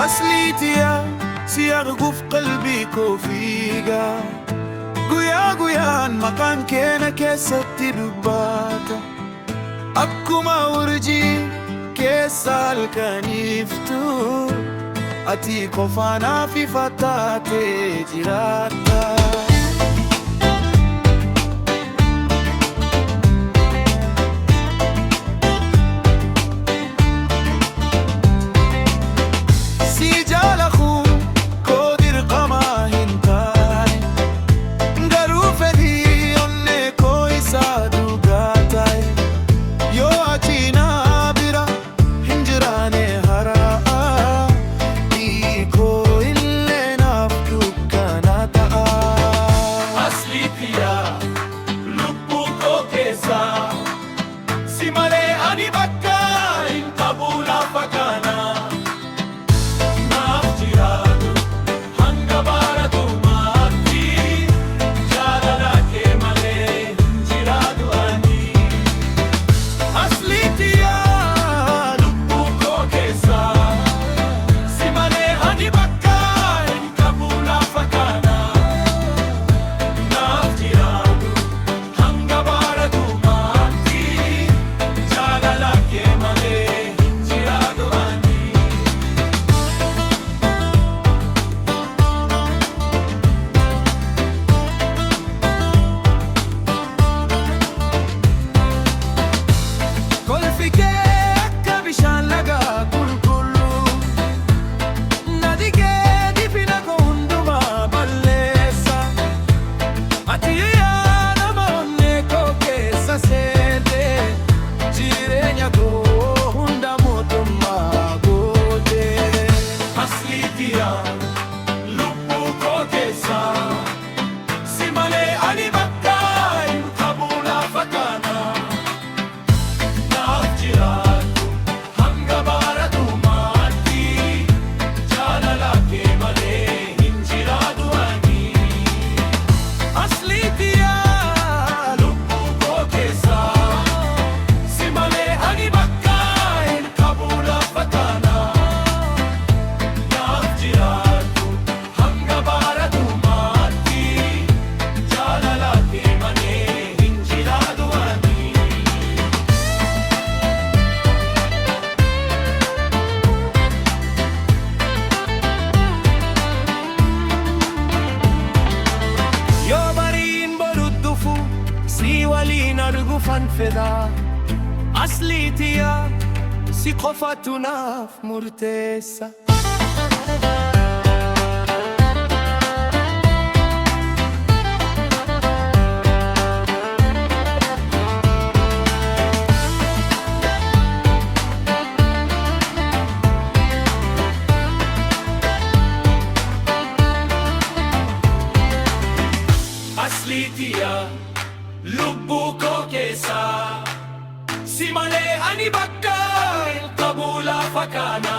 Aslii tiyaa, si arguuf qalbii koo fiiga. Guyyaa guyyaan maqaan kee na keessatti dubbata. Akkuma urjii keessa halkaniiftu, ati qofa naaf ifa taatee jiraatta. Si jaalachuu koo dirqama hin taane, garuu fedhii onnee koo isa dhugaa ta'e. Yoo ati na bira hin jiraanne hara'a, hiikoo illee naaf dukkana ta'a. Aslii tiyaa, lubbuu koo keessaa, si malee ani bakka hin qabu lafa kana. Naaf jiraatu hanga bara dhumaatti, jaalala kee malee hin jiraatu ani. Aslii tiyaa, Lubbuu koo keessaa, si malee ani bakka hin qabu lafa kana. Naaf jiraatu hanga bara dhumaatti, jaalala kee malee hin jiraatu ani. Kolfi kee akka bishaan lagaa qulqulluu, na dhiqee dhiphina koo hundumaa balleessa. Ati yaa nama onnee koo keessa seente, jireenya koo hunda mootummaa goote. Aslii tiyaa, lubbuu koo keessaa, si malee ani bakka hin qabu lafa kana. Naaf jiraatu hanga bara dhumaatti, jaalala kee malee hin jiraatu ani. Aslii tiyaa, Lubbuu koo keessaa, si malee ani bakka hin qabu lafa kana. Naaf jiraatu hanga bara dhumaatti, jaalala kee malee hin jiraatu ani. Yoo bariin boru dhufu, si waliin arguufan fedha. Aslii tiyaa, si qofatu naaf murteessa. Aslii tiyaa, lubbuu koo keessaa, si malee ani bakka hin qabu lafa kana.